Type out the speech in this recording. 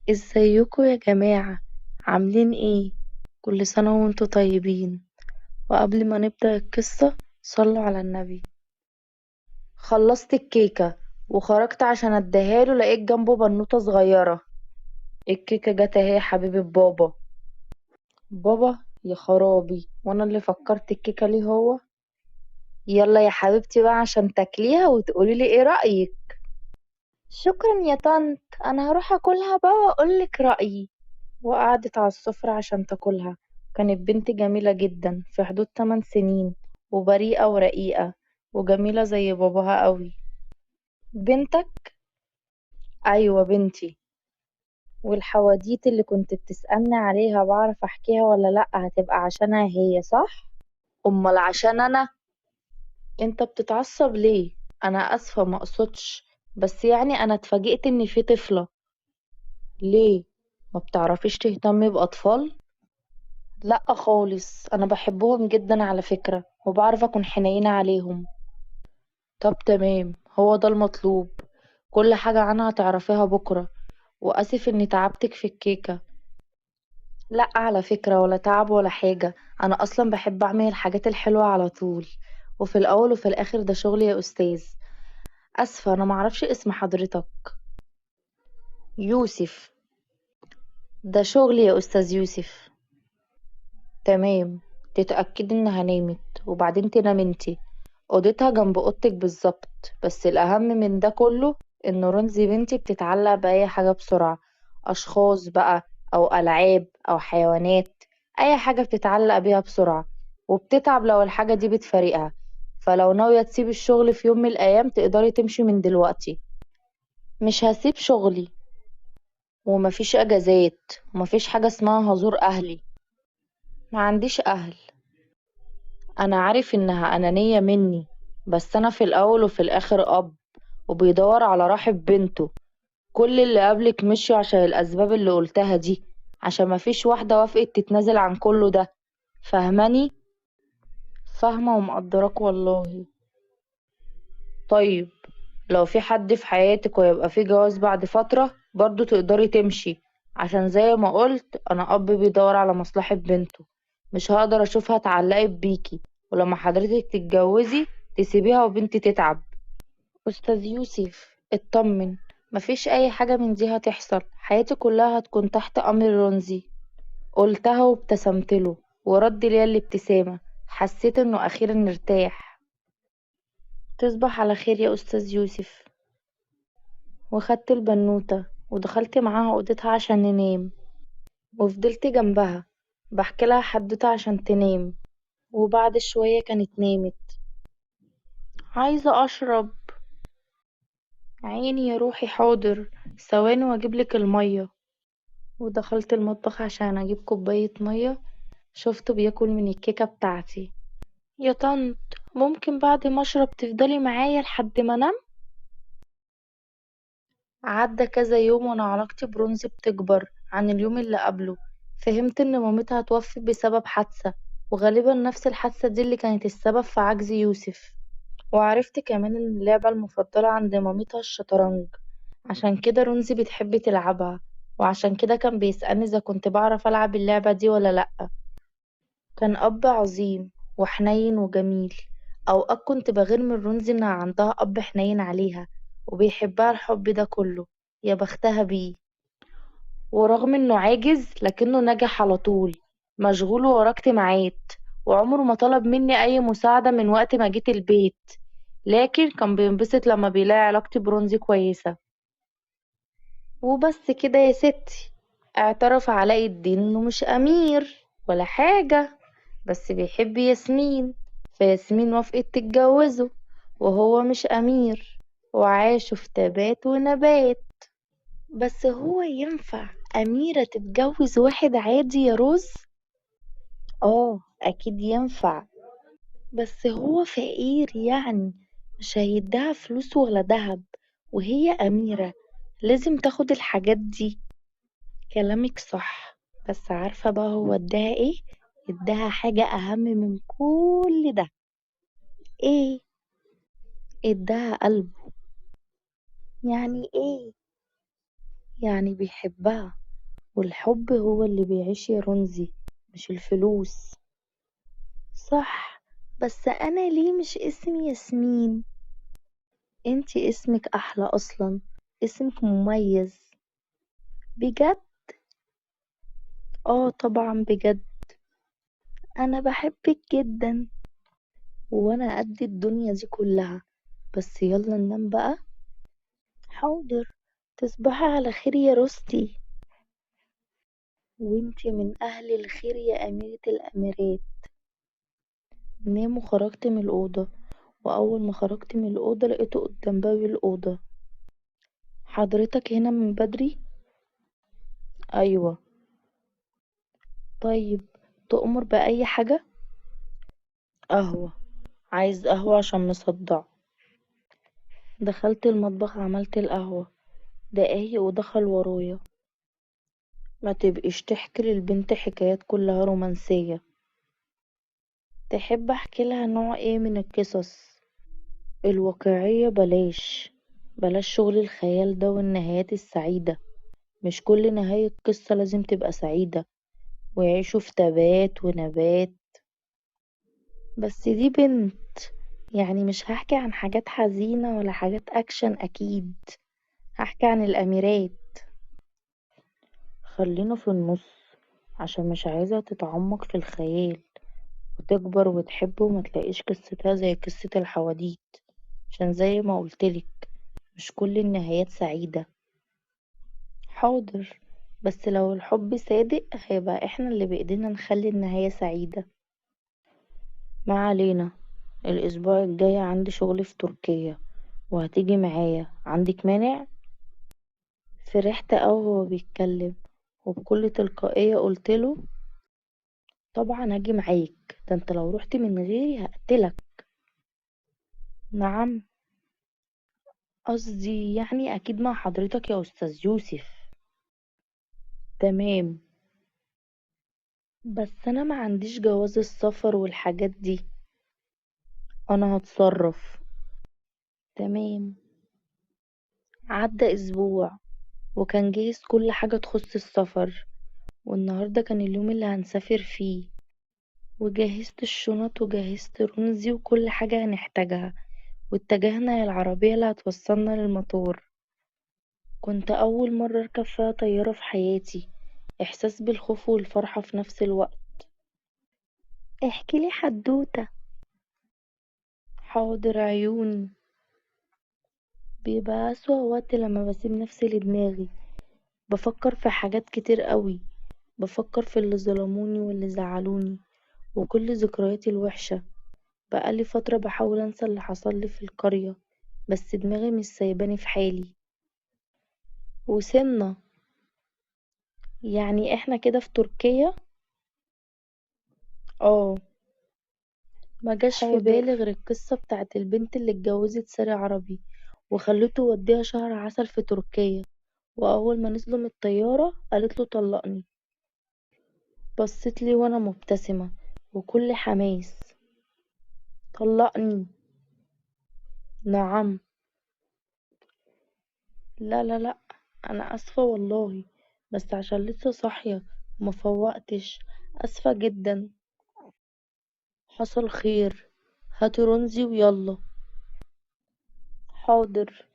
ازيكم يا جماعة؟ عاملين ايه؟ كل سنة وانتوا طيبين. وقبل ما نبدأ القصة صلوا على النبي. خلصت الكيكة وخرجت عشان اديها له، لقيت جنبه بنوتة صغيرة. الكيكة جت اهي يا حبيبة بابا. بابا يا خرابي، وانا اللي فكرت الكيكة ليه هو. يلا يا حبيبتي بقى عشان تاكليها وتقولي لي ايه رأيك. شكرا يا طنط، انا هروح اكلها بقى واقولك رأيي. وقعدت على السفرة عشان تاكلها. كانت بنت جميلة جدا، في حدود 8 سنين، وبريئة ورقيقة وجميلة زي باباها قوي. بنتك؟ ايوه بنتي. والحواديت اللي كنت بتسألني عليها بعرف احكيها ولا لا؟ هتبقى عشانها هي صح؟ امال عشان انا؟ انت بتتعصب ليه؟ انا اسفة ما اقصدش، بس انا اتفاجئت ان في طفلة. ليه؟ ما بتعرفيش تهتمي باطفال؟ لا خالص، انا بحبهم جدا على فكرة، وبعرف اكون حنينة عليهم. طب تمام، هو ده المطلوب. كل حاجة عنها تعرفيها بكرة. واسف اني تعبتك في الكيكة. لا على فكرة ولا تعب ولا حاجة، انا اصلا بحب اعمل الحاجات الحلوة على طول، وفي الاول وفي الاخر ده شغلي يا استاذ. اسفة انا معرفش اسم حضرتك. يوسف. ده شغلي يا استاذ يوسف. تمام، تتأكدي انها نامت وبعدين تنام انتي. اوضتها جنب اوضتك بالظبط. بس الاهم من ده كله ان رونزي بنتي بتتعلق باي حاجة بسرعة، اشخاص بقى او العاب او حيوانات، اي حاجة بتتعلق بيها بسرعة، وبتتعب لو الحاجة دي بتفارقها. فلو ناوية تسيبي الشغل في يوم من الايام تقدري تمشي من دلوقتي. مش هسيب شغلي، ومفيش اجازات، ومفيش حاجة اسمها هزور اهلي. ما عنديش اهل. انا عارف انها انانية مني، بس انا في الاول وفي الاخر اب وبيدور على راحة بنته. كل اللي قبلك مشوا عشان الاسباب اللي قلتها دي، عشان مفيش واحدة وافقت تتنازل عن كله ده. فاهماني؟ فاهمة ومقدراك والله. طيب لو في حد في حياتك ويبقى في جواز بعد فترة برضو تقدري تمشي، عشان زي ما قلت انا اب بيدور على مصلحة بنته، مش هقدر اشوفها اتعلقت بيكي، ولما حضرتك تتجوزي تسيبيها وبنتي تتعب. استاذ يوسف اطمن، مفيش اي حاجة من دي هتحصل، حياتي كلها هتكون تحت امر رونزي. قلتها وابتسمت له ورد ليا الابتسامة. حسيت انه اخيرا ارتاح. تصبح على خير يا استاذ يوسف. وخدت البنوتة ودخلت معاها اوضتها عشان ننام، وفضلت جنبها بحكي لها حدوتة عشان تنام، وبعد شوية كانت نامت. عايزة اشرب. عيني يا روحي، حاضر، ثواني واجيب لك المية. ودخلت المطبخ عشان اجيب كوباية مية. شفته بياكل من الكيكة بتاعتي. يا طنط ممكن بعد ما اشرب تفضلي معايا لحد ما انام؟ عدى كذا يوم وانا علاقتي برونزي بتكبر عن اليوم اللي قبله. فهمت ان مامتها توفت بسبب حادثة، وغالبا نفس الحادثة دي اللي كانت السبب في عجز يوسف. وعرفت كمان ان اللعبة المفضلة عند مامتها الشطرنج، عشان كده رونزي بتحب تلعبها، وعشان كده كان بيسألني اذا كنت بعرف العب اللعبة دي ولا لأ. كان اب عظيم وحنين وجميل. اوقات كنت بغير من رونزي انها عندها اب حنين عليها وبيحبها الحب ده كله، يا بختها بيه. ورغم انه عاجز لكنه نجح على طول، مشغول ووراه اجتماعات، وعمره ما طلب مني اي مساعدة من وقت ما جيت البيت، لكن كان بينبسط لما بيلاقي علاقتي برونزي كويسة. وبس كده يا ستي، اعترف علاء الدين انه مش امير ولا حاجة، بس بيحب ياسمين، فياسمين وافقت تتجوزه وهو مش امير، وعاشوا في تبات ونبات. بس هو ينفع أميرة تتجوز واحد عادي يا روز؟ أكيد ينفع، بس هو فقير مش هيديها فلوس ولا دهب، وهي أميرة لازم تاخد الحاجات دي. كلامك صح، بس عارفة بقى هو اداها ايه؟ اداها حاجة أهم من كل ده. ايه؟ اداها قلبه. يعني ايه؟ يعني بيحبها، والحب هو اللي بيعيش يا رنزي، مش الفلوس. صح، بس أنا ليه مش اسمي ياسمين؟ انتي اسمك أحلى أصلا، اسمك مميز. بجد؟ آه طبعا بجد، أنا بحبك جدا. وأنا قد الدنيا دي كلها، بس يلا ننام بقى. حاضر، تصبحي على خير يا روستي. وانتي من أهل الخير يا أميرة الأميرات. نام وخرجت من الأوضة، وأول ما خرجت من الأوضة لقيته قدام باب الأوضة. حضرتك هنا من بدري؟ أيوة. طيب تؤمر بأي حاجة؟ قهوة، عايز قهوة عشان مصدع. دخلت المطبخ عملت القهوة، دقايق ودخل ورايا. ما تبقيش تحكي للبنت حكايات كلها رومانسية. تحب احكي لها نوع ايه من القصص؟ الواقعية بلاش، بلاش شغل الخيال ده والنهايات السعيدة. مش كل نهاية قصة لازم تبقى سعيدة ويعيشوا في تبات ونبات. بس دي بنت، يعني مش هحكي عن حاجات حزينة ولا حاجات أكشن، أكيد هحكي عن الأميرات. خلينا في النص عشان مش عايزة تتعمق في الخيال وتكبر وتحب وما تلاقيش قصتها زي قصة الحواديت، عشان زي ما قلتلك مش كل النهايات سعيدة. حاضر، بس لو الحب صادق هيبقى احنا اللي بإيدينا نخلي النهاية سعيدة. ما علينا، الأسبوع الجاي عندي شغل في تركيا وهتيجي معايا، عندك مانع؟ فرحت أوي وهو بيتكلم، وبكل تلقائية قلتله طبعا هاجي معاك، ده انت لو رحت من غيري هقتلك. نعم، قصدي يعني أكيد مع حضرتك يا أستاذ يوسف. تمام، بس أنا ما عنديش جواز السفر والحاجات دي. أنا هتصرف. تمام. عدى أسبوع وكان جاهز كل حاجة تخص السفر، والنهاردة كان اليوم اللي هنسافر فيه، وجهزت الشنط وجهزت رمزي وكل حاجة هنحتاجها، واتجهنا للعربية اللي هتوصلنا للمطار. كنت أول مرة أركب فيها طيارة في حياتي، إحساس بالخوف والفرحة في نفس الوقت. احكي لي حدوتة. حاضر عيوني. بيبقى أسوأ وقت لما بسيب نفسي لدماغي، بفكر في حاجات كتير قوي، بفكر في اللي ظلموني واللي زعلوني وكل ذكرياتي الوحشة. بقالي فترة بحاول أنسى اللي حصل لي في القرية، بس دماغي مش سايباني في حالي. وصلنا، يعني احنا كده في تركيا؟ اه. ما جاش في بالي حاضر. غير القصة بتاعت البنت اللي اتجوزت ساري عربي وخلته وديها شهر عسل في تركيا، وأول ما نزلوا من الطيارة قالت له طلقني. بصيت لي وأنا مبتسمة وكل حماس، طلقني. نعم. لا لا لا، أنا آسفة والله، بس عشان لسه صاحية وما فوقتش، آسفة جدا. حصل خير، هاتي رمزي ويلا. حاضر.